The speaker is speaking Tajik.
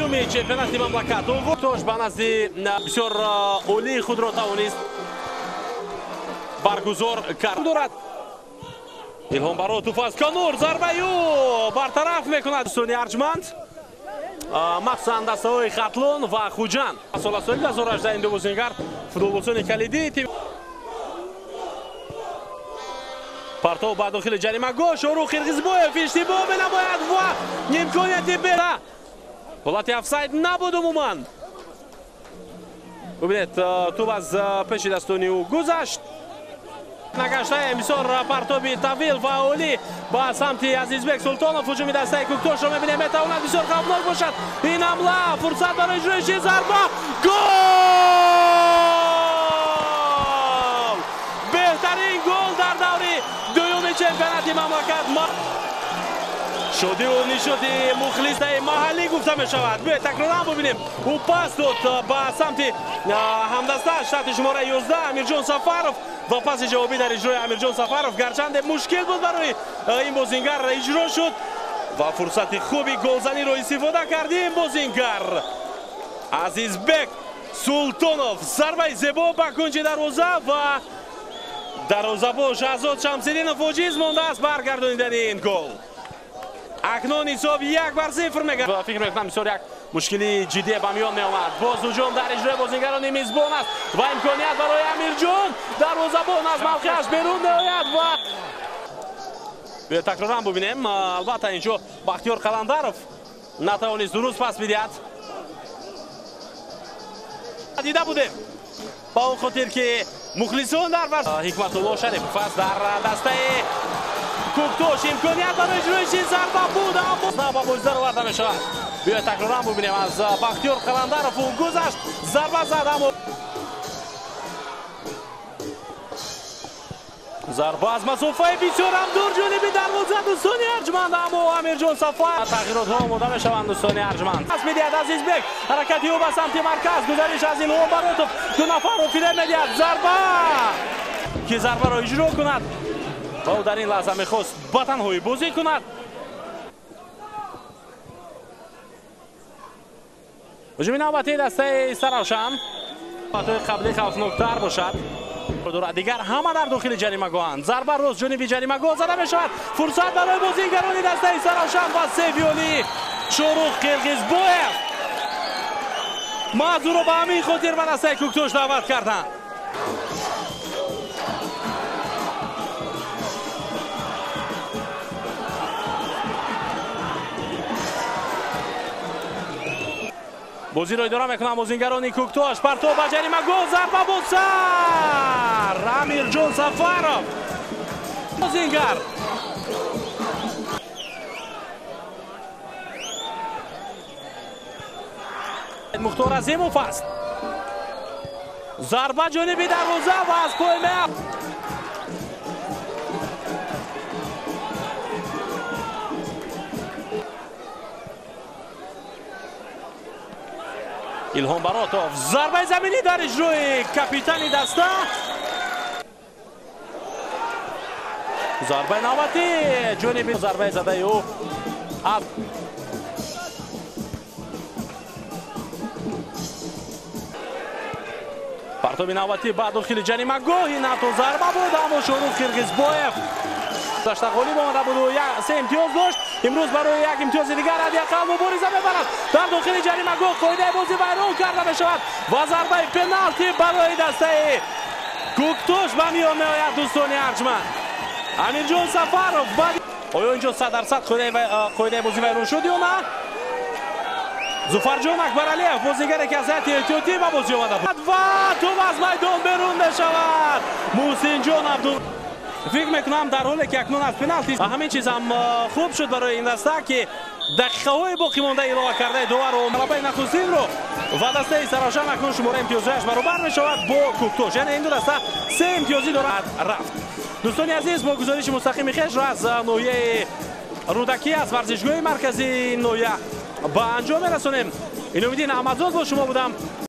дуюми чемпионати мамлакат Тош ба назди бисёр олии худро тавонист баргузор кард. Дорад Илҳом Баротов аз канор зарбаи ӯ бартараф мекунад. Дӯстони арҷманд, махсусан дастаҳои Хатлон ва Хуҷанд. Сола соли 2018 ин ду бозингар футболбозони калидии тим. Партов ба дохили ҷаримагоҳ, Шоҳрух Қирғизбоев иштибоҳ менамояд ва имконияти бера. Ҳолати офсайд набуд умуман. Бубинед, тӯб аз пеши дастони ӯ гузашт. Нагаштаем бисёр партоби тавил ва олӣ ба самти Азизбек Султонов. Ҳуҷуми дастаи Кӯктошро мебинем, метавонад бисёр хавфнок бошад. Ин ҳамла фурсат барои иҷроиши зарба. Гол! Беҳтарин гол дар даври дуюми чемпионати мамлакат. Шодиву нишоти мухлисаи маҳаллӣ гуфта мешавад. Биёед такроран бубинем. Ӯ пас дод ба самти ҳамдастааш таҳти шумораи 11 Амирҷон Сафаров ва паси ҷавобӣ дар иҷрои Амирҷон Сафаров гарчанде мушкил буд барои ин бозингар, иҷро шуд ва фурсати хуби голзаниро истифода кард ин бозингар. Азизбек Султонов зарбаи зебо ба кунҷи дарвоза ва дарвозабон Шаҳзод Шамсиддинов оҷиз мондааст баргардонидани ин гол. Акнун ҳисоб 1-0 мегардад. Фикр мекунам бисёр як мушкили ҷиддие ба миён меомад. Боз ҳуҷум дар иҷрои бозингарони мизбон аст ва имконият барои Амирҷон. Дарвозабон аз мавқеаш берун меояд ва биё такроран бубинем. Албатта инҷо Бахтиёр Қаландаров натавонист дуруст пас бидиҳад. Дида будем ба он хотир ки мухлисон дар Ҳикматулло Шарипов аст дар дастаи Кӯктош. Имконият барои иҷроиши зарба буд, аммо ба бозӣ дароварда мешавад. Биёед такроран бубинем. Аз Бахтиёр Қаландаров ӯ гузашт, зарба зад, аммо зарба аз масофаи бисёрам дур ҷониби дарвоза. Дӯстони арҷманд, аммо Амирҷон Сафар. Тағйиротҳо омода мешаванд дӯстони арҷманд. Пас медиҳад Азизбек, ҳаракати ӯ ба самти марказ, гузариш аз Илҳом Баротов, ду нафарро фиреб медиҳад. Зарба ки зарбаро иҷро кунад ва ӯ дар ин лаҳза мехост ба танҳоӣ бозӣ кунад. Ҳуҷуми навбатии дастаи Саравшан ҳолатҳои қаблӣ хавфноктар бошад. Дигар ҳама дар дохили ҷаримагоҳанд. Зарба рост ҷониби ҷаримагоҳ зада мешавад. Фурсат барои бозигарони дастаи Саравшан ва севиёли Шоҳрух Қирғизбоев. Маҳз ӯро ба ҳамин хотир ба дастаи Кӯктош даъват карданд. Бозиро идора мекунанд бозингарони Кӯктош. Партов ба ҷаримагоҳ, зарба бо сар. Амирҷон Сафаров бозингар. Мухтор Азимов аст. Зарба ҷониби дарвоза ва аз пой меафтад. Илҳом Баротов зарбаи заминӣ дар иҷрои капитани даста. Зарбаи навбатӣ ҷониби зарбаи задаи ӯ аз партоби навбатӣ ба дохили ҷаримагоҳ. Ин ҳатто зарба буд, аммо Шоҳрух Қирғизбоев гузашта ғолиб омада буду 3 имтиёз дошт. Имрӯз барои як имтиёзи дигар ҳадди ақал мубориза мебарад. Дар дохили ҷаримагоҳ қоидаи бозӣ вайрон карда мешавад ва зарбаи пеналти барои дастаи Кӯктош ба миён меояд. Дӯстони арҷманд, Амирҷон Сафаров. Оё инҷо 100% қоидаи бозӣ вайрон шуд ё на? Зуфарҷон Акбаралиев, бозигаре ки аз ҳайати эҳтиётӣ ба бозӣ омада буд ва тӯб аз майдон берун мешавад. Муҳсинҷон Абдул фикр мекунам дар ҳоле ки акнун аз пеналти ҳамин чиз ҳам хуб шуд барои ин даста ки дақиқаҳои боқимонда илова кардаи доварро ғалабаи нахустинро ва дастаи Саравшан акнун шумораи имтиёзҳояш баробар мешавад бо Кӯктош. Яъне ин ду даста 3 имтиёзӣ дорад. Рафт. Дӯстони азиз, бо гузориши мустақими хешро аз ноҳияи Рӯдакӣ аз варзишгоҳи марказии ноҳия ба анҷом мерасонем. Иноиддин Аҳмадзод бо шумо будам.